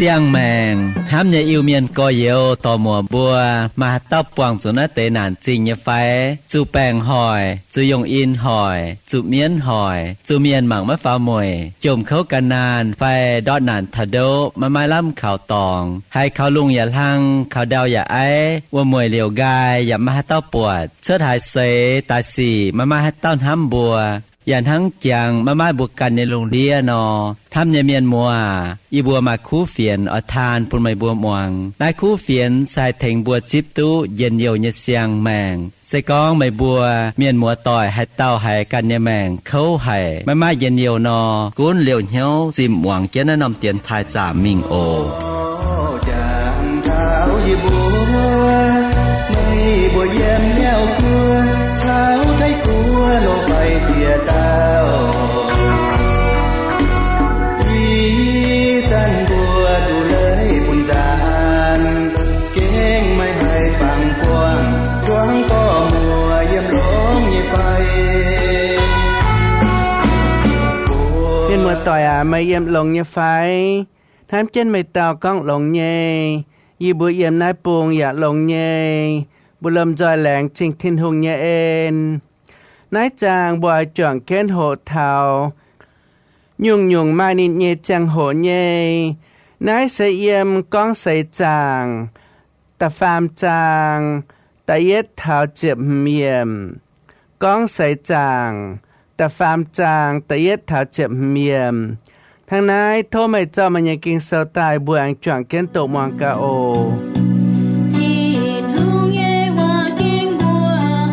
Siang-maengc hnamv nyei Iu-Mienh gorx-youz dorc muoc mbuo, maaih haaix dauh buangh zuqc naaiv deix naanc zingh nyei fai? Zuqc baengc hoic, zuqc yongh in hoic, zuqc mienv hoic, zuqc mienh mangc maiv faaux mueic, jomc kouv gan naanh fai ndortv naanc taux ndoqv maiv maaih lamh kaux dorngx, haiz kaux lungh yaac hlang, kaux ndau yaac aiv, wuom-mueic liouc nqaai yaac maiv maaih haaix dauh buatc, cuotv haaix seix daaih sic maiv maaih haaix dauh hnamv mbuo, yaac hnangv jangx maiv maaih mbuo ganh nyei lungh ndiev nor. Hnamv nyei mienh muoz aac, yie mbuo maaih kuv fienx oix taan bun meih mbuo muangx. Naaiv kuv fienx se haih tengx mbuo zipv duqv njien-youh nyei siang-maengc. Se gorngv meih mbuo mienh muoz-doic haaix dauh haiz ganh nyei maengc kouv haic, maiv maaih njien-youh nor, gunv liouh hnyouv zimh muangx jienv naaiv norm dienx taaih zaamc mingh oc. Jangx taux yie mbuo, meih mbuo yiem hnyouv guoqv caux Taiv-Guoqv lorz faix ziex dauh. Ih zanc mbuo duqv leiz bun nzaanx, gengh maiv haih fangx buangh, zuangx gorx-muoc yiem longx nyei fai? Mienh muoz-doic aac, meih yiem longx nyei fai? Hnamv jienv meih dauh gorngv longx nyei. Yie mbuo yiem naaiv bung yaac longx nyei. Mbuo lomh nzoih laengz zingh Tin-Hungh nyei en. Naaiv zaang mbuo oix juangc jienv hoqc taux nyungc-nyungc maaih ninh nyei ziangh hoc nyei. Naaiv se yiem Gorngv Seix Zaangc da'faam zaang da'yietv taux ziepc hmz yiemc. Gorngv Seix Zaangc da'faam zaang da'yietv taux ziepc hmz yiemc. Hnangv naaiv tov meih zorqv meih nyei Ging-Sou daaih, mbuo aengx juangc jienv doqc muangx gaax oc. Tin-Hungh nyei waac ging mbuo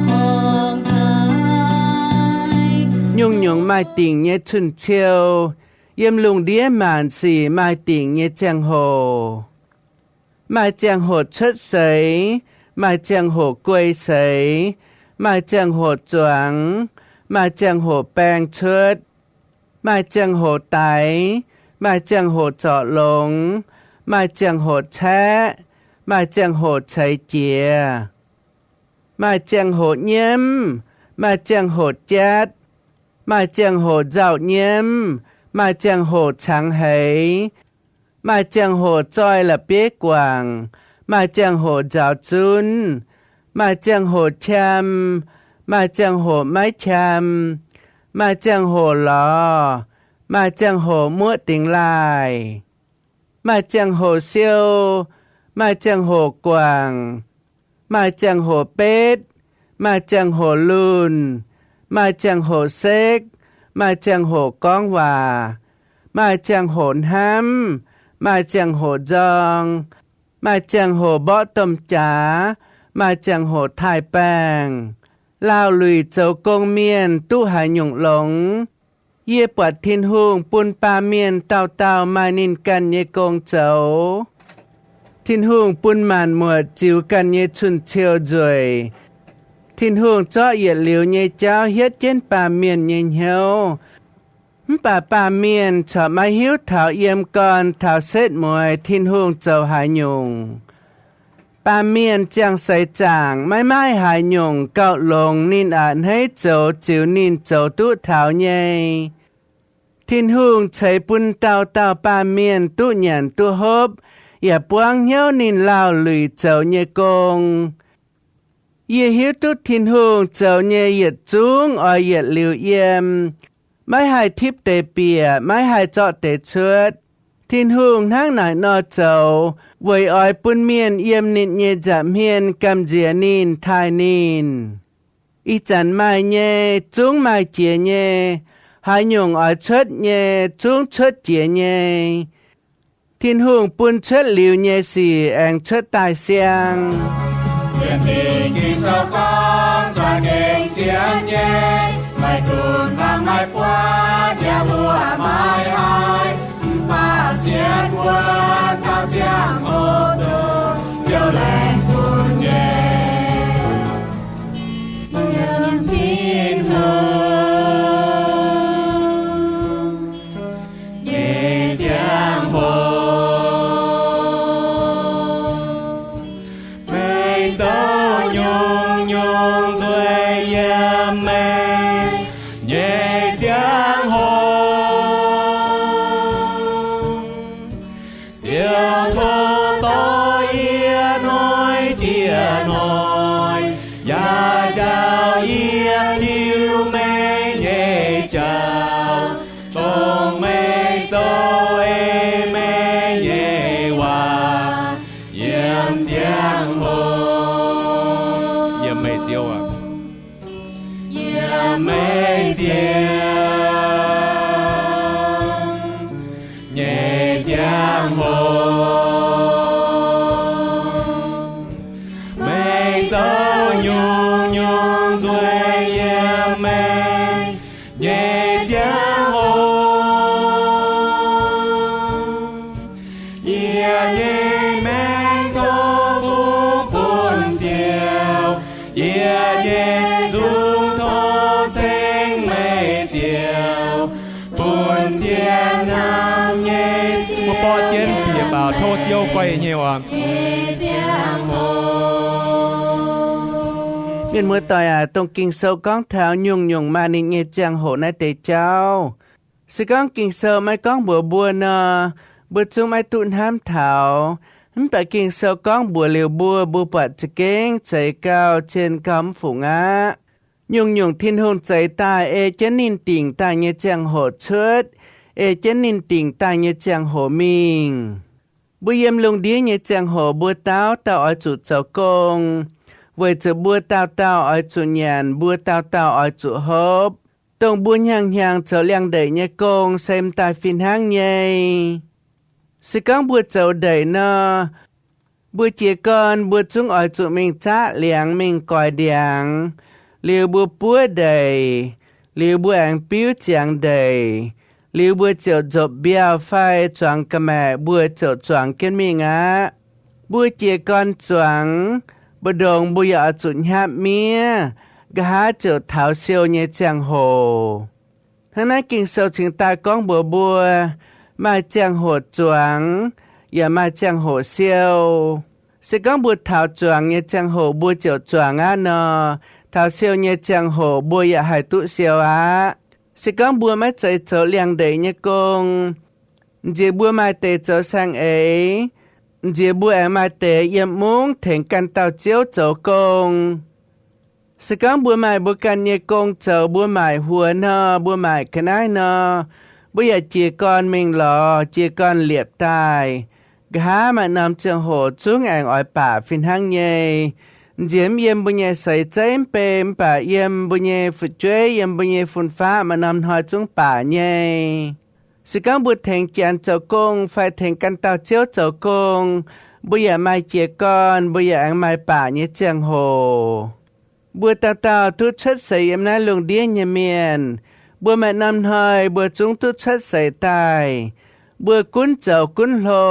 horngc haic. Nyungc-nyungc maaih dingc nyei cun-ciou. Yiem lungh ndiev maanc sic maaih dingc nyei ziangh hoc. Maaih ziangh hoc cuotv seix, maaih ziangh hoc guei seix, maaih ziangh hoc zuangx, maaih ziangh hoc baeng cuotv, maaih ziangh hoc daix, maaih ziangh hoc zorc longx, maaih ziangh hoc caeqv, maaih ziangh hoc ceix jiez, maaih ziangh hoc nyiemv, maaih ziangh hoc jatv, maaih ziangh hoc nzauh nyiemv, maaih ziangh hoc cangx heix, maaih ziangh hoc zoih la'bieiv guangc, maaih ziangh hoc nzaaux zunv, maaih ziangh hoc qam, maaih ziangh hoc maiv qam, maaih ziangh hoc lorz, maaih ziangh hoc muoqv dingx laaih, maaih ziangh hoc siou, maaih ziangh hoc guangc, maaih ziangh hoc betv, maaih ziangh hoc lunh, maaih ziangh hoc sekv, maaih ziangh hoc gorngv waac, maaih ziangh hoc hnamv, maaih ziangh hoc nzorng, maaih ziangh hoc mborqv domh jaax, maaih ziangh hoc taaih baengh. Laauh luic zoux gong mienh duqv haaix nyungc longx? Yie buatc Tin-Hungh bun baamh mienh dauh dauh maaih ninh ganh nyei gong zoux. Tin-Hungh bun maanc muotc ziux ganh nyei cun-ciou nzueic. Tin-Hungh zorqv yietc liuz nyei jauv hietv jienv baamh mienh nyei hnyouv. Mv baac baamh mienh corc maiv hiuv taux yiem gorn taux setv mueiz Tin-Hungh zoux haaix nyungc. Baamh mienh ziangh seix zaangc maiv maaih haaix nyungc gauh longx ninh a'hneiv zoux ziux ninh zoux duqv taux nyei. Tin-Hungh ceix bun dauh dauh baamh mienh duqv nyanc duqv hopv, yaac buangv hnyouv ninh laauh luic zoux nyei gong. Yie hiuv duqv Tin-Hungh zoux nyei yietc zungv oix yietc liuz yiem, maiv haih tipv deix bieqc, maiv haih zorqv deix cuotv. Tin-Hungh hnangv naaic nor zoux weic oix bun mienh yiem ninh nyei nza'hmien gamh nziex ninh, taaih ninh. Ih zanc maaih nyei zungv maaih jiex nyei, haaix nyungc oix cuotv nyei zungv cuotv jiex nyei. Tin-Hungh bun cuotv liuz nyei sic aengx cuotv daaih siang. Sienx Fingx Ging-Sou gorngv, za'gengh sienx nyei, maiv gunv fangx maiv buatc, yaac mbuoqc maiv haiz, mv baac sienx wuov dauh ziangh hoc dongh Ziouv laengz bun nyei. Yiem Tin-Hungh nyei ziangh nyei ziangh hoc. Meih zoux nyungc-nyungc nzueic yiem meih nyei ziangh hoc. Yie nyei maengc tov fungx bun Ziouv, yie nyei nzung tov ceng meih Ziouv, bun zien hnamv nyei. Mbuo borqv jienv bieqc baaux tov Ziouv guai nyei oc. Mienh muoz-doic aac, dongh Ging-Sou gorngv taux nyungc-nyungc maaih ninh nyei ziangh hoc naaiv deix jauv. Se gorngv Ging-Sou maiv gorngv mbuox mbuo nor, mbuo zungv maiv duqv hnamv taux. Mv baac Ging-Sou gorngv mbuox liuz mbuo, mbuo buatc za'gengh zeix gauh, zien gauh mv fungc aqv. Nyungc-nyungc Tin-Hungh zeix daaih ei jienv ninh dingc daaih nyei ziangh hoc cuotv, ei jienv ninh dingc daaih nyei ziangh hoc mingh. Mbuo yiem lungh ndiev nyei ziangh hoc mbuo dauh dauh oix zuqc zoux gong, weic zuqc mbuo dauh dauh oix zuqc nyanc, mbuo dauh dauh oix zuqc hopv. Dongh mbuo hnyangx-hnyangx zoux liangx-ndeic nyei gong se m'daaih fih hnangv nyei. Se gorngv mbuo zoux ndeic nor, mbuo jiez gorn mbuo zungv oix zuqc mingh zaqv liangx mingh goix ndiangx, liuz mbuo buov ndeic, liuz mbuo aengx biuv ziangx ndeic, liuz mbuo ziouc nzopc mbiauh fai zuangx ga'maeqc mbuo ziouc zuangx jienv mingh aqv. Mbuo jiez gorn zuangx, mbu'ndongx mbuo yaac oix zuqc hnyapv miev, nqa'haav ziouc taux siou nyei ziangh hoc. Hnangv naaiv Ging-Sou cingx daaih gorngv mbuox mbuo, maaih ziangh hoc zuangx, yaac maaih ziangh hoc siou. Se gorngv mbuo taux zuangx nyei ziangh hoc mbuo ziouc zuangx aqv nor, taux siou nyei ziangh hoc mbuo yaac haih duqv siou aqv. Se gorngv mbuo maiv zeiz zoux liangx-ndeic nyei gong, m'nziex mbuo maaih deix zoux saeng-eix, m'nziex mbuo aengx maaih deix yiem mungv tengx ganh dauh ziouv zoux gong. Se gorngv mbuo maaih mbuo ganh nyei gong zoux, mbuo maaic huox nor, mbuo maaic ga'naaiv nor, mbuo yaac jiez gorn mingh lorz, jiez gorn liepc daaih. Nqa'haav maaih norm ziangh hoc zungv aengx oix baac fih hnangv nyei. M'nziex mv yiem mbuo nyei seix zeiv mv bei, mv baac yiem mbuo nyei fu'jueiv, yiem mbuo nyei fun-faqv maaih norm hnoi zungv baac nyei. Se gorngv mbuo tengx Janx zoux gong fai tengx ganh dauh ziouv zoux gong, mbuo yaac maaih jiez gorn, mbuo yaac aengx maaih baac nyei ziangh hoc. Mbuo dauh dauh duqv cuotv seix yiem naaiv lungh ndiev nyei mienh, mbuo maaih norm hnoi mbuo zungv duqv cuotv seix daaih. Mbuo gunv zoux gunv hlo,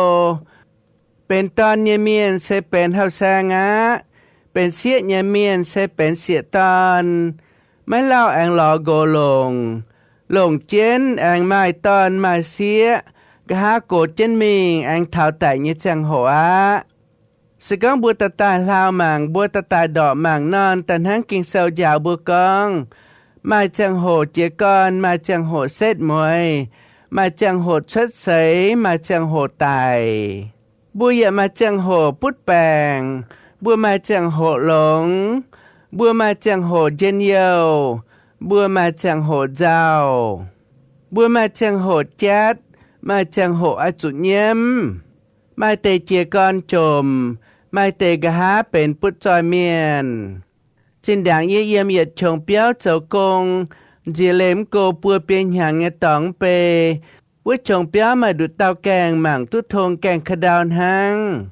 benx dorn nyei mienh se benx hauv saeng aqv, benx sieqv nyei mienh se benx sieqv dorn. Maiv lauh aengx lorz nqox longc, longc jienv aengx maaih dorn maaih sieqv, nqa'haav gox jienv mingh aengx taux daic nyei ziangh hoc aqv. Se gorngv mbuo daaih daaih hlaau mangc, mbuo daaih daaih ndorqc mangc nor, daaih hnangv Ging-Sou njaaux mbuo gorngv, maaih ziangh hoc jiez gorn, maaih ziangh hoc setv mueiz, maaih ziangh hoc cuotv seix, maaih ziangh hoc daic. Mbuo yaac maaih ziangh hoc butv baengc, mbuo maaih ziangh hoc longx, mbuo maaih ziangh hoc njien-youh, mbuo maaih ziangh hoc nzauh, mbuo maaih ziangh hoc jatv, maaih ziangh hoc oix zuqc nyiemv. Maaih deix jiez gorn jomc, maaih deix nqa'haav benx butv zoih mienh. Zinh ndaangc yie yiem yietc qongx biauv zoux gong, nziex leih mv go buo biei hnyangx nyei dorngx mv bei, wuov qongx biauv maaih nduqc dauh gaengh mangc duqv tong gaengh ka'ndau hnangv.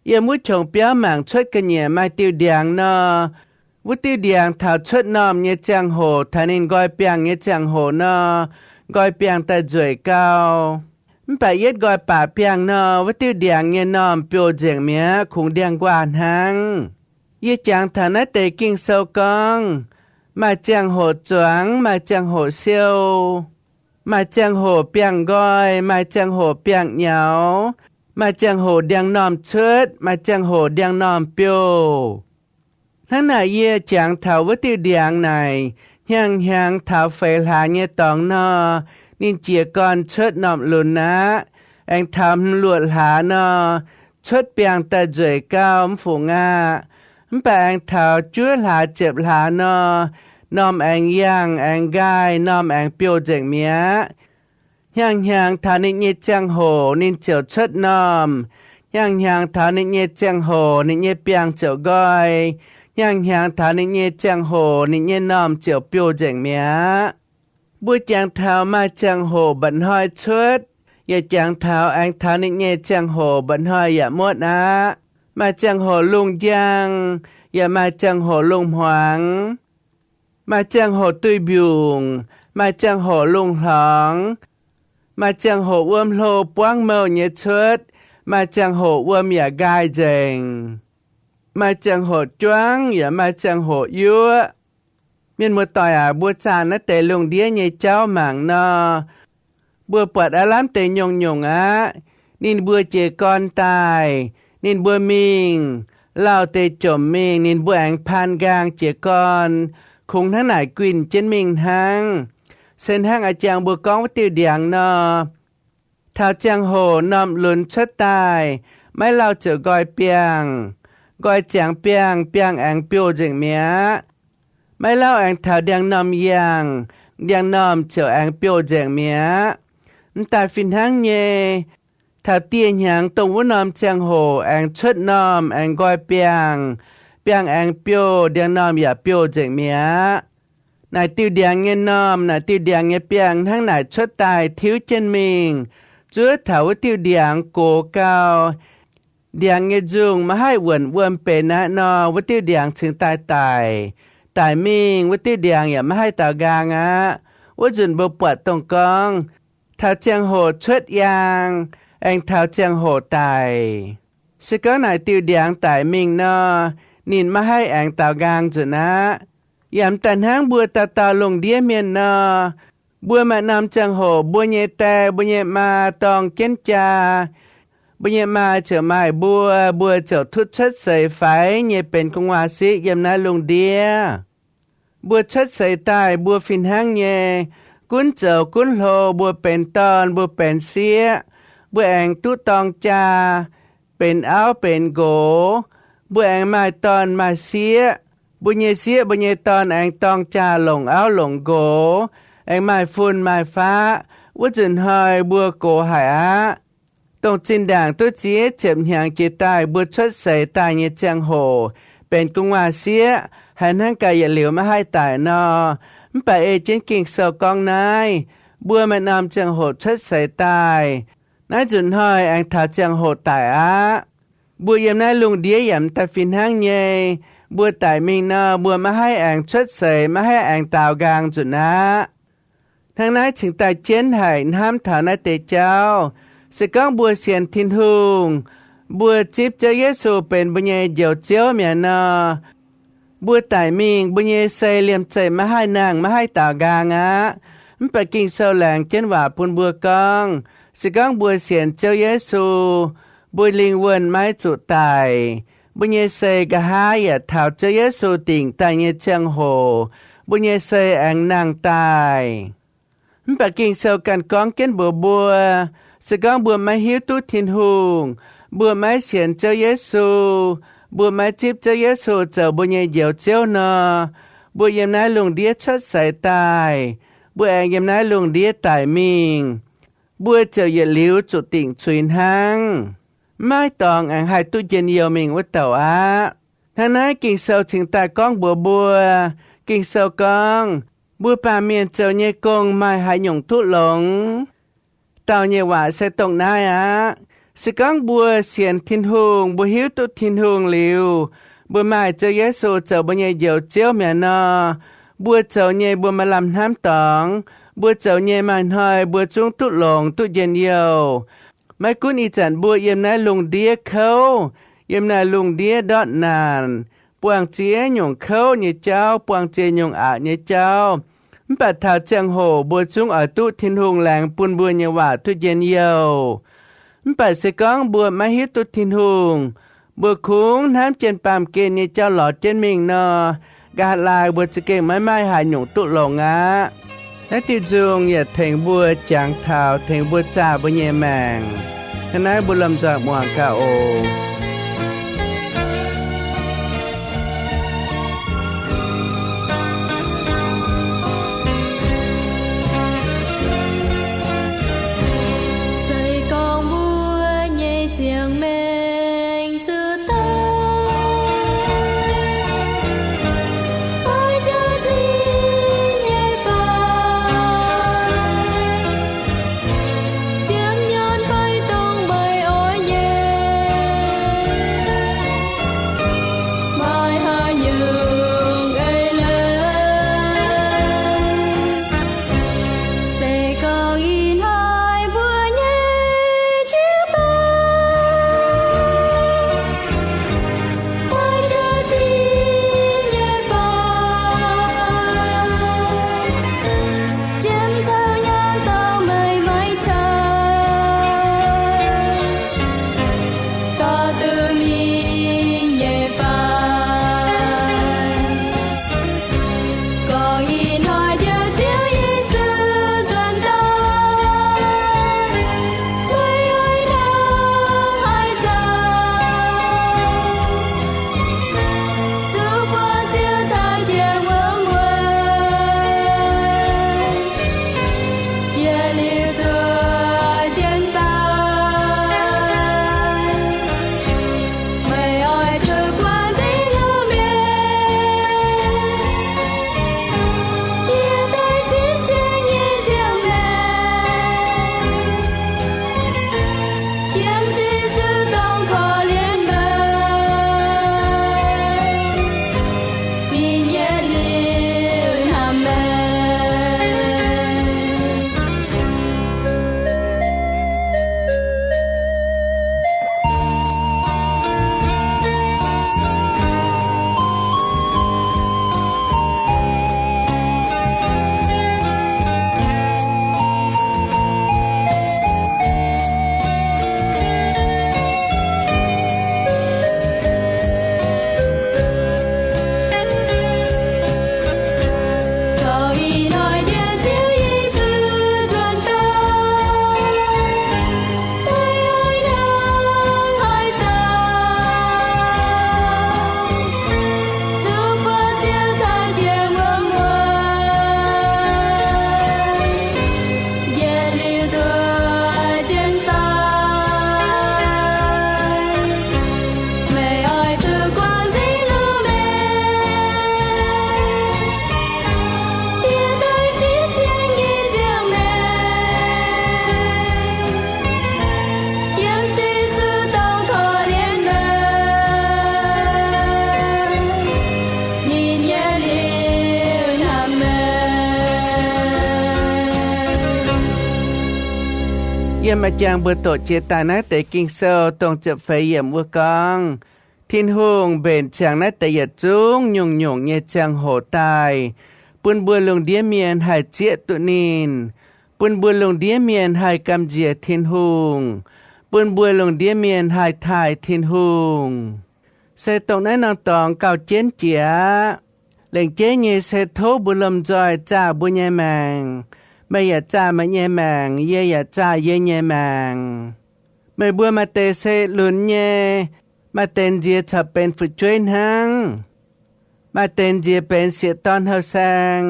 Yiem wuov qongx biauv mangc cuotv ga'nyiec maaih diuh ndiangx nor, wuov diuh ndiangx taux cuotv normh nyei ziangh hoc, taux ninh nqoi biangh nyei ziangh hoc nor, nqoi biangh daaih nzueic gau. Mv baac yietv nqoi baac biangh nor, wuov diuh ndiangx nyei normh biouh nzengc mi'aqv, kungx ndiangx-nquaah hnangv. Yie jangx taux naaiv deix Ging-Sou gorngv, maaih ziangh hoc zuangx, maaih ziangh hoc siou, maaih ziangh hoc biangh nqoi, maaih ziangh hoc biangh nyaux, maaih ziangh hoc ndiangx-normh cuotv, maaih ziangh hoc ndiangx-normh biouh. Hnangv naaic yie jangx taux wuov diuh ndiangx naaic, hnyangx-hnyangx taux feix hlaax nyei dorngx nor, ninh jiez gorn cuotv normh lunx aqv. Aengx taux hmz luoqc hlaax nor, cuotv biangh daaih nzueic gau mv fungc aqv. Mv baac aengx taux juov hlaax ziepc hlaax nor, normh aengx yangh aengx nqaai, normh aengx biouh nzengc mi'aqv. Hnyangx-hnyangx taux ninh nyei ziangh hoc ninh ziouc cuotv normh. Hnyangx-hnyangx taux ninh nyei ziangh hoc ninh nyei biangh ziouc nqoi. Hnyangx-hnyangx taux ninh nyei ziangh hoc ninh nyei normh ziouc biouh nzengc mi'aqv. Mbuo jangx taux maaih ziangh hoc mba'hnoi cuotv, yaac jangx taux aengx taux ninh nyei ziangh hoc mba'hnoi yaac muotv aqv. Maaih ziangh hoc lungh njang, yaac maaih ziangh hoc lungh hmuangx. Maaih ziangh hoc duih mbiungc, maaih ziangh hoc lungh hlorngx. Maaih ziangh hoc wuom hlo buangv mouh nyei cuotv, maaih ziangh hoc wuom yaac nqaai nzengc. Maaih ziangh hoc juangv yaac maaih ziangh hoc yuoqv. Mienh muoz-doic aac, mbuo zaah naaiv deix lungh ndiev nyei jauv mangc nor, mbuo buatc aav lamh deix nyungc-nyungc aqv. Ninh mbuo jiez gorn daaih, ninh mbuo mingh, lauh deix jomc mingh, ninh mbuo aengx paan nqaang jiez gorn, kungx hnangv naaic guinh jienv mingh hnangv. Se hnangv a'jang mbuo gorngv wuov diuh ndiangx nor, taux ziangh hoc normh lunx cuotv daaih, maiv lauh ziouc nqoi biangh. Nqoi ziangx biangh, biangh aengx biouh nzengc mi'aqv. Maiv lauh aengx taux ndiangx-normh yangh, ndiangx-normh ziouc aengx biouh nzengc mi'aqv. M'daaih fih hnangv nyei, taux dieh hnyangx dongh wuov norm ziangh hoc aengx cuotv normh aengx nqoi biangh, biangh aengx biouh, ndiangx-normh yaac biouh nzengc mi'aqv. Naaic diuh ndiangx nyei normh, naaic diuh ndiangx nyei biangh hnangv naaic cuotv daaih tiuv jienv mingh, zuov taux wuov diuh ndiangx gox gau. Ndiangx nyei nzungh maiv haih wuonc wuom benx aqv nor, wuov diuh ndiangx cingx daaih daic. Daic mingh, wuov diuh ndiangx yaac maiv haih daaux nqaang aqv. Wuov nzunc mbuo buatc dongh gorngv taux ziangh hoc cuotv yaang, aengx taux ziangh hoc daic. Se gorngv naaic diuh ndiangx daic mingh nor, ninh maiv haih aengx daaux nqaang nzunc aqv. Yaac m'daaih hnangv mbuo dauh dauh lungh ndiev mienh nor, mbuo maaih norm ziangh hoc mbuo nyei die, mbuo nyei maa dorng jienv jaa, mbuo nyei maa ziouc maaih mbuo, mbuo ziouc tutv cuotv seix faix nyei benx gu'nguaaz-sieqv yiem naaiv lungh ndiev. Mbuo cuotv seix daaih mbuo fih hnangv nyei, gunv zoux gunv hlo, mbuo benx dorn, mbuo benx sieqv, mbuo aengx duqv dorng jaa, benx auv benx nqox, mbuo aengx maaih dorn maaih sieqv, mbuo nyei sieqv mbuo nyei dorn aengx dorng jaa longc auv longc nqox, aengx maaih fun maaih faqv, wuov nzunc hnoi mbuo gox haic aqv. Dongh zinh ndaangc duqv ziex ziepc hnyangx jiex daaih mbuo cuotv seix daaih nyei ziangh hoc benx gu'nguaaz-sieqv, haiz hnangv gaax yietc liuz maiv haih daic nor. Mv baac ei jienv Ging-Sou gorngv naaiv, mbuo maaih norm ziangh hoc cuotv seix daaih, naaiv nzunc hnoi aengx taux ziangh hoc daic aqv. Mbuo yiem naaiv lungh ndiev yaac m'daaih fih hnangv nyei. Mbuo daic mingh nor, mbuo maiv haih aengx cuotv seix, maiv haih aengx daaux nqaang nzunc aqv. Hnangv naaiv cingx daaih jienv haic hnamv taux naaiv deix jauv. Se gorngv mbuo sienx Tin-Hungh, mbuo zipv Ziouv Yesu benx mbuo nyei Njoux Ziouv mi'aqv nor, mbuo daic mingh, mbuo nyei sei liemh zeih maiv haih nangh, maiv haih daaux nqaang aqv. Mv baac Ging-Sou laengz jienv waac bun mbuo gorngv, se gorngv mbuo sienx Ziouv Yesu, mbuo lingh wuonh maiv zuqc daic. Mbuo nyei sei nqa'haav yaac taux Ziouv Yesu dingc daaih nyei ziangh hoc, mbuo nyei sei aengx nangh daaih. Mv baac Ging-Sou ganh gorngv jienv mbuox mbuo, se gorngv mbuo maiv hiuv duqv Tin-Hungh, mbuo maiv sienx Ziouv Yesu, mbuo maiv zipv Ziouv Yesu zoux mbuo nyei Njoux Ziouv nor, mbuo yiem naaiv lungh ndiev cuotv seix daaih, mbuo aengx yiem naaiv lungh ndiev daic mingh, mbuo ziouc yietc liuz zuqc dingc zuiz hnangv. Maiv maaih dorngx aengx haih duqv njien-youh mingh wuov douc aqv. Hnangv naaiv Ging-Sou cingx daaih gorngv mbuox mbuo. Ging-Sou gorngv, mbuo baamh mienh zoux nyei gong maaih haaix nyungc duqv longx? Dauh nyei waac se dongh naaiv aqv. Se gorngv mbuo sienx Tin-Hungh, mbuo hiuv duqv Tin-Hungh liuz, mbuo maaih Ziouv Yesu zoux mbuo nyei Njoux Ziouv mi'aqv nor, mbuo zoux nyei mbuo maaih lamh hnamv dorngx. Mbuo zoux nyei maaih hnoi mbuo zungv duqv longx duqv njien-youh. Maiv gunv ih zanc mbuo yiem naaiv lungh ndiev kouv, yiem naaiv lungh ndiev ndortv naanc, buangh ziex nyungc kouv nyei jauv, buangh ziex nyungc aqc nyei jauv, mv baac taux ziangh hoc mbuo zungv oix duqv Tin-Hungh laengz bun mbuo nyei waac duqv njien-youh. Mv baac se gorngv mbuo maiv hiuv duqv Tin-Hungh, mbuo kungx hnamv jienv baamh gen nyei jauv lorz jienv mingh nor, nqa'haav laai mbuo za'gengh maiv maaih haaix nyungc duqv longx aqv. Naaiv diuh nzung yaac tengx mbuo jangx taux, tengx mbuo zaah mbuo nyei maengc. Hnangv naaiv mbuo lomh nzoih muangx gaax oc. Se gorngv mbuo nyei ziangh maengc zuqc dauh, oix jauv zinh nyei faaux, ziepc nyei Maaih jangx mbuo doqc jiex daaih naaiv deix Ging-Sou dongh ziepc feix yiemc wuov gorngv, Tin-Hungh mbenc ziangx naaiv deix yietc zungv nyungc-nyungc nyei ziangh hoc daaih, bun mbuo lungh ndiev mienh haih zieqv duqv ninh, bun mbuo lungh ndiev mienh haih gamh nziex Tin-Hungh, bun mbuo lungh ndiev mienh haih taaih Tin-Hungh. Se dongh naaiv norm dorngx gauh jienv jiex aqv. Lengc jeiv nyei se tov mbuo lomh nzoih zaah mbuo nyei maengc. Meih yaac zaah meih nyei maengc, yie yaac zaah yie nyei maengc. Meih mbuo maaih deix se lunx nyei, maaih deix nziex caux benx fu'jueiv hnangv. Maaih deix nziex benx sieqv dorn hauh saeng,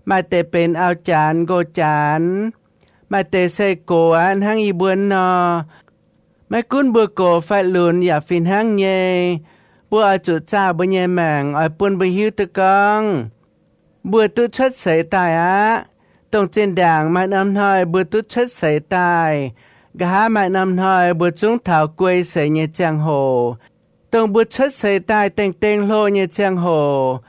maaih deix benx auv-janx nqox-janx, maaih deix se gox aqv hnangv yie mbuo nor. Maiv gunv mbuo gox fai lunx yaac fih hnangv nyei, mbuo oix zuqc zaah mbuo nyei maengc oix bun mbuo hiuv duqv gorngv mbuo duqv cuotv seix daaih aqv. Dongh zinh ndaangc maaih norm hnoi mbuo duqv cuotv seix daaih, nqa'haav maaih norm hnoi mbuo zungv taux guei seix nyei ziangh hoc. Dongh mbuo cuotv seix daaih dengh dengh hlo nyei ziangh hoc,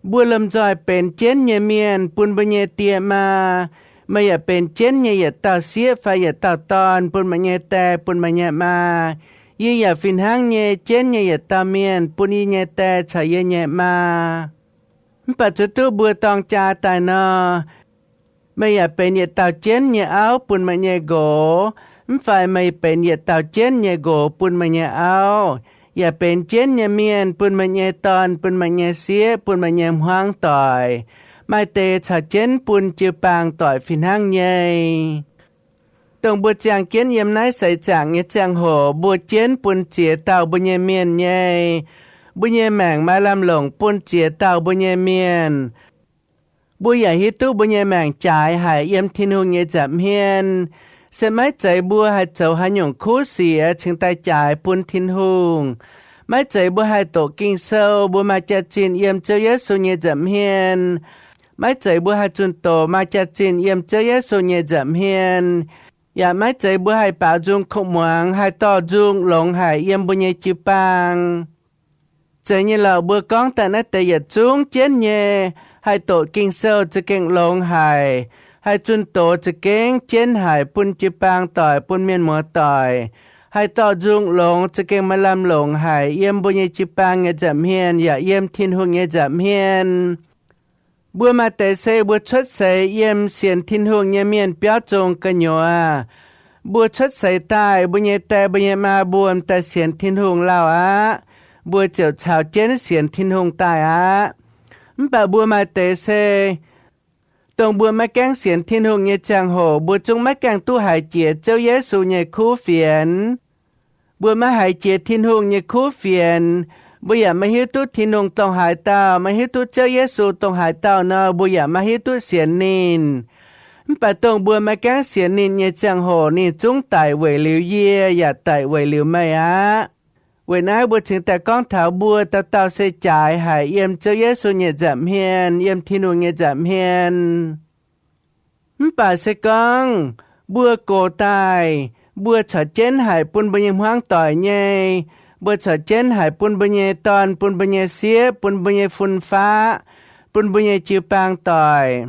mbuo lomh nzoih benx jienv nyei mienh bun mbuo nyei die maa. Meih yaac benx jienv nyei yietc dauh sieqv fai yietc dauh dorn bun meih nyei die, bun meih nyei maa. Yie yaac fih hnangv nyei jienv nyei yietc dauh mienh bun yie nyei die caux yie nyei maa. Mv baac zuov duqv mbuo dorng jaa daaih nor, meih yaac benx yietc dauh jienv nyei auv bun meih nyei nqox, mv fai meih benx yietc dauh jienv nyei nqox bun meih nyei auv, yaac benx jienv nyei mienh bun meih nyei dorn, bun meih nyei sieqv, bun meih nyei hmuangv doic. Maaih deix caux jienv bun jiu-baang doic fih hnangv nyei. Dongh mbuo ziangh jienv yiem naaiv seix zaangc nyei ziangh hoc, mbuo jienv bun ziex dauh mbuo nyei mienh nyei. Mbuo nyei maengc maaih lamh longc bun ziex dauh mbuo nyei mienh. Mbuo yaac hiuv duqv mbuo nyei maengc jaaix haic yiem Tin-Hungh nyei nza'hmien. Se maiv zeiz mbuo haih zoux haaix nyungc kuv sic cingx daaih jaaix bun Tin-Hungh. Maiv zeiz mbuo haih doqc Ging-Sou, mbuo maaih jaax-zinh yiem Ziouv Yesu nyei nza'hmien. Maiv zeiz mbuo haih zunh doz maaih jaax-zinh yiem Ziouv Yesu nyei nza'hmien. Yaac maiv zeiz mbuo haih baaux nzung kuv muangx, haih dorh nzung longx haic yiem mbuo nyei jiu-baang. Zeiz nyei lorqc, mbuo gorngv daaih naaiv deix yietc zungv jienv nyei, haih doqc Ging-Sou za'gengh longx haic, haih zunh doz za'gengh jienv haic bun jiu-baang doic, bun mienh muoz doic, haih dorh nzung longx za'gengh maaih lamh longc haic yiem mbuo nyei jiu-baang nyei nza'hmien yaac yiem Tin-Hungh nyei nza'hmien. Mbuo maaih deix se mbuo cuotv seix yiem sienx Tin-Hungh nyei mienh biauv zong gu'nyuoz. Mbuo cuotv seix daaih, mbuo nyei die, mbuo nyei maa mbuo m'daaih sienx Tin-Hungh lauh aqv. Mbuo ziouc caux jienv sienx Tin-Hungh daaih aqv. Mv baac mbuo maaih deix se dongh mbuo maiv gaengh sienx Tin-Hungh nyei ziangh hoc, mbuo zungv maiv gaengh duqv haiz jiex Ziouv Yesu nyei kuv fienx. Mbuo maiv haiz jiex Tin-Hungh nyei kuv fienx, mbuo yaac maiv hiuv duqv Tin-Hungh dongh haaix dauh, maiv hiuv duqv Ziouv Yesu dongh haaix dauh nor, mbuo yaac maiv hiuv duqv sienx ninh. Mv baac dongh mbuo maiv gaengh sienx ninh nyei ziangh hoc, ninh zungv daic weic liuz yie, yaac daic weic liuz meih aqv. Weic naaiv mbuo cingx daaih gorngv taux mbuo dauh dauh se jaaix haic yiem Ziouv Yesu nyei nza'hmien, yiem Tin-Hungh nyei nza'hmien. Mv baac se gorngv mbuo gox daaih, mbuo corc jienv haic bun mbuo nyei hmuangv doic nyei, mbuo corc jienv haic bun mbuo nyei dorn, bun mbuo nyei sieqv, bun mbuo nyei fun-faqv, bun mbuo nyei jiu-baang doic.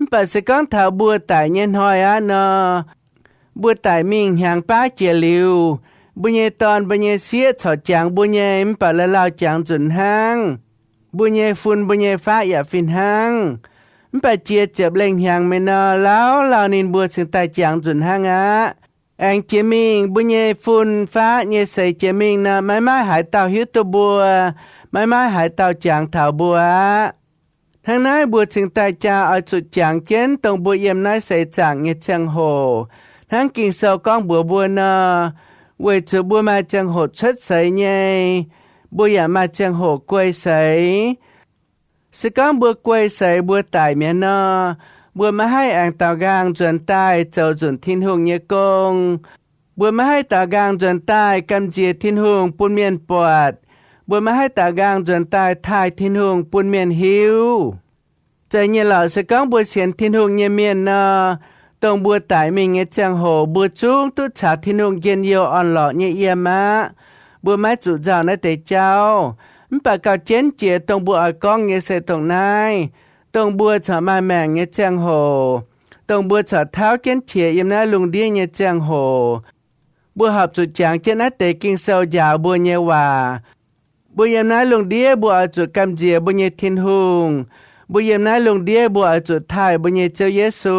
Mv baac se gorngv taux mbuo daic nyei hnoi aqv nor, mbuo daic mingh hnyangx baav jiex liuz, mbuo nyei dorn, mbuo nyei sieqv corc jangx mbuo nyei, mv baac laauh laauh jangx nzunc hnangv. Mbuo nyei fun, mbuo nyei faqv yaac fih hnangv. Mv baac jiex ziepc lengh hnyangx meih nor, laauh laauh ninh mbuo cingx daaih jangx nzunc hnangv aqv. Aengx jiex mingh mbuo nyei fun-faqv nyei seix jiex mingh nor, maiv maaih haaix dauh hiuv duqv mbuo, maiv maaih haaix dauh jangx taux mbuo aqv. Hnangv naaiv mbuo cingx daaih jaa oix zuqc jangx jienv dongh mbuo yiem naaiv seix zaangc nyei ziangh hoc, hnangv Ging-Sou gorngv mbuox mbuo nor, weic zuqc mbuo maaih ziangh hoc cuotv seix nyei, mbuo yaac maaih ziangh hoc guei seix. Se gorngv mbuo guei seix mbuo daic mi'aqv nor, mbuo maiv haih aengx daaux nqaang nzuonx daaih zoux nzunc Tin-Hungh nyei gong. Mbuo maiv haih daaux nqaang nzuonx daaih gamh nziex Tin-Hungh bun mienh buatc. Mbuo maiv haih daaux nqaang nzuonx daaih taaih Tin-Hungh bun mienh hiuv. Zeiz nyei lorqc, se gorngv mbuo sienx Tin-Hungh nyei mienh nor, dongh mbuo daic mingh nyei ziangh hoc mbuo zungv duqv caux Tin-Hungh njien-youh orn-lorqc nyei yiem aqv. Mbuo maiv zuqc nzauh naaiv deix jauv. Mv baac gauh jienv jiex dongh mbuo oix gorngv nyei se dongh naaiv, dongh mbuo corc maaih maengc nyei ziangh hoc, dongh mbuo corc tauv jienv qiex yiem naaiv lungh ndiev nyei ziangh hoc, mbuo horpc zuqc jangx jienv naaiv deix Ging-Sou njaaux mbuo nyei waac. Mbuo yiem naaiv lungh ndiev mbuo oix zuqc gamh nziex mbuo nyei Tin-Hungh. Mbuo yiem naaiv lungh ndiev mbuo oix zuqc taaih mbuo nyei Ziouv Yesu.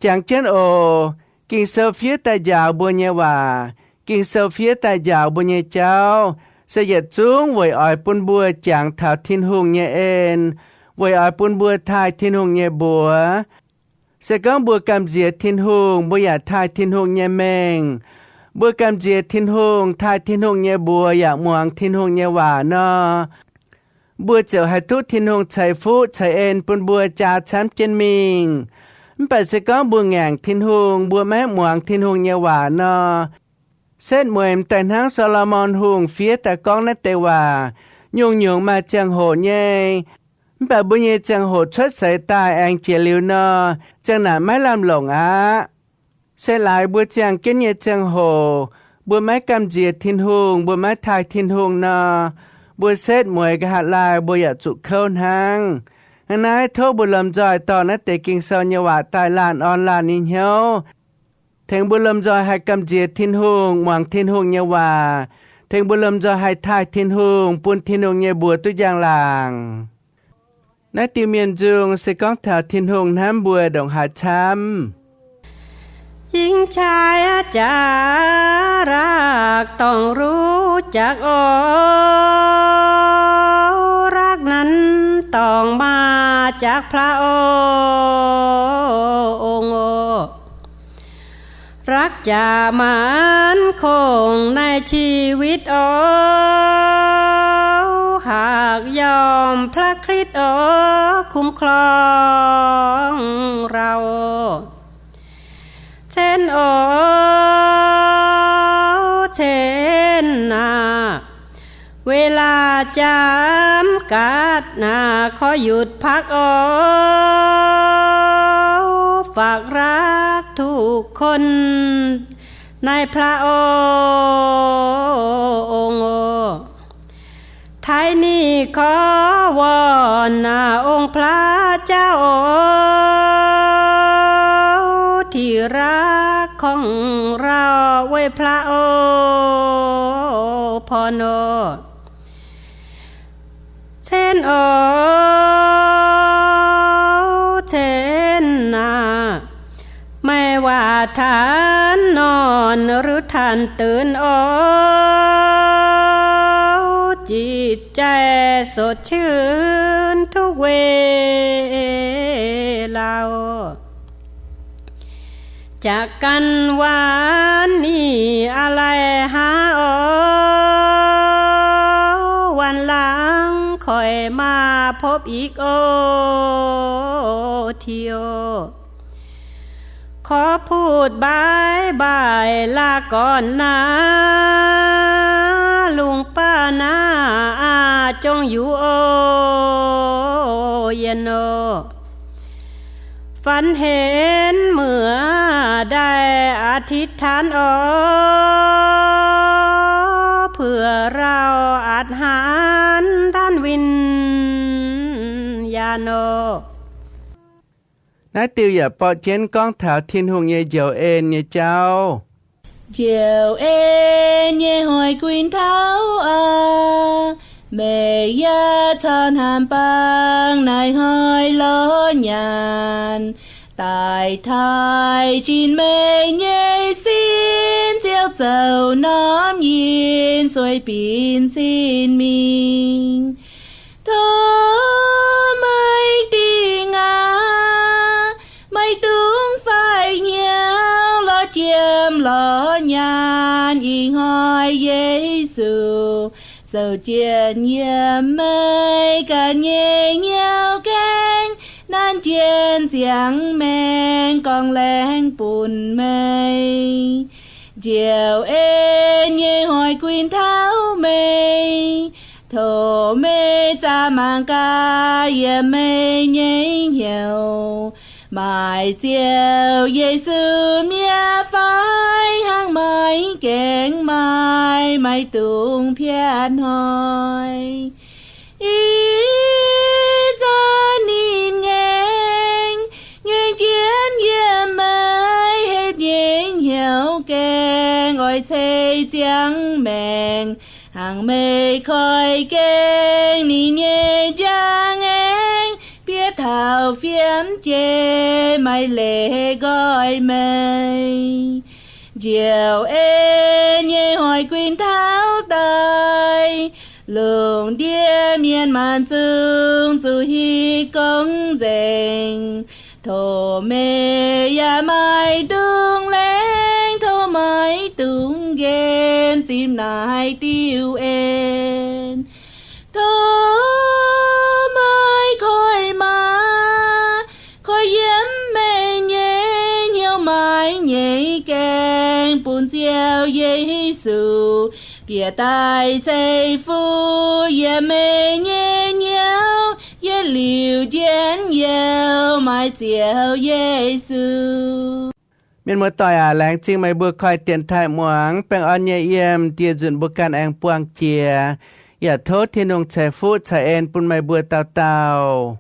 Jangx jienv oc. Ging-Sou fiev daaih njaaux mbuo nyei waac, Ging-Sou fiev daaih njaaux mbuo nyei jauv, se yietc zungv weic oix bun mbuo jangx taux Tin-Hungh nyei en, weic oix bun mbuo taaih Tin-Hungh nyei mbuox. Se gorngv mbuo gamh nziex Tin-Hungh, mbuo yaac taaih Tin-Hungh nyei mengh. Mbuo gamh nziex Tin-Hungh, taaih Tin-Hungh nyei mbuox yaac muangx Tin-Hungh nyei waac nor, mbuo ziouc haih duqv Tin-Hungh ceix fuqv ceix en bun mbuo jaa camv jienv mingh. Mv baac se gorngv mbuo ngaengc Tin-Hungh, mbuo maiv muangx Tin-Hungh nyei waac nor, setv mueiz m'daaih hnangv So^lo^morn Hungh fiev daaih gorngv naaiv deix waac. Nyungc-nyungc maaih ziangh hoc nyei, mv baac mbuo nyei ziangh hoc cuotv seix daaih aengx jiex liuz nor, ziang naaic maiv lamh longc aqv. Se laaix mbuo ziangh jienv nyei ziangh hoc, mbuo maiv gamh nziex Tin-Hungh, mbuo maiv taaih Tin-Hungh nor, mbuo setv mueiz nqa'haav laai mbuo yaac zuqc kouv hnangv. Hnangv naaiv tov mbuo lomh nzoih dorh naaiv deix Ging-Sou nyei waac daaih laanh orn laanh nyei hnyouv, tengx mbuo lomh nzoih haih gamh nziex Tin-Hungh, muangx Tin-Hungh nyei waac, tengx mbuo lomh nzoih haih taaih Tin-Hungh, bun Tin-Hungh nyei mbuox duqv njang-laangc. Naaiv diuh mienh nzung se gorngv taux Tin-Hungh hnamv mbuo ndongc haaix camv. หญิงชายจ๋า รักต้องรู้จัก โอ้ รักนั้นต้องมาจากพระองค์ โอ้ รักจะมั่นคงในชีวิต โอ้ หากยอมพระคริสต์ โอ้ คุ้มครองเรา เช่น โอ้ เช่นนา เวลาจำกัดนา ขอหยุดพัก โอ้ ฝากรักทุกคน ในพระองค์ โอ้ ท้ายนี้ขอวอนนา องค์พระเจ้า โอ้ ที่รักของเรา ไว้พระโอภร โอ้ เช่น โอ้ เช่นนา ไม่ว่าท่านนอนหรือท่านตื่น โอ้ จิตใจสดชื่นทุกเวลา จากกันวันนี้อะไรหา โอ้ วันหลังค่อยมาพบอีก โอ้ เที่ยว ขอพูดบ๊ายบายลาก่อนนะ ลุงป้าน้าอาจงอยู่ โอ้ เย็น โอ้ ฝันเห็นเมื่อได้อธิษฐาน โอ้ เพื่อเราอาจหันท่านวิญญาณ โอ้ Naaiv diuh yaac borqv jienv gorngv taux Tin-Hungh nyei njoux en nyei jauv. Njoux en nyei hoic guinh tauv aac, meih yaac caux hnamv bangc naaiv hnoi lorz nyaanh, daaih taaih zinh meih nyei sin, ziouc zoux norm yinh sueih binc sin mingh. Tov meih dingh aac, maiv dungx faix hnyouv lorz jiem lorz nyaanh. Ih hnoi Yesu zoux jienv yiem meih ganh nyei hnyouv gaengh, nanv jienv ziangx maengx gorngv laengz bun meih. Njoux en nyei hoic guinh tauv meih, tov meih zaah mangc gaax yiem meih nyei hnyouv, maaih Ziouv Yesu mi'aqv fai. Hnangv maaih gaengh maaih, maiv dungx piatv hnoi. Ih zanc ninh ngaengc, ngaengc jiex gaengh oix ceix ziangx maengc, hnangv meih koi gaengh ninh nyei njang aengx. Bieqc taux fiem jiex, maaih leiz nqoi meih. Njoux en nyei hoic guinh taux daaih, lungh ndiev mienh maanc zungv zuqc hiuv gorngv nzengc. Tov meih yaac maaih dungz laengz, tov maaih dungz nqemh, zipv naaiv diuh en. Tov meih koiv maa, koiv yiem meih nyei hnyouv maaiz nyei gaengh bun Ziouv Yesu bieqc daaih ceix fuqv yiem meih nyei hnyouv yietc liuz njien-youh maaiz Ziouv Yesu. Mienh muoz-doic aac, laengz zingh meih mbuo koi dienx taaih muangx. Baengh orn nyei yiem ndie-nzunc mbuo ganh aengx buangh jiex. Yaac tov Tin-Hungh ceix fuqv ceix en bun meih mbuo dauh dauh.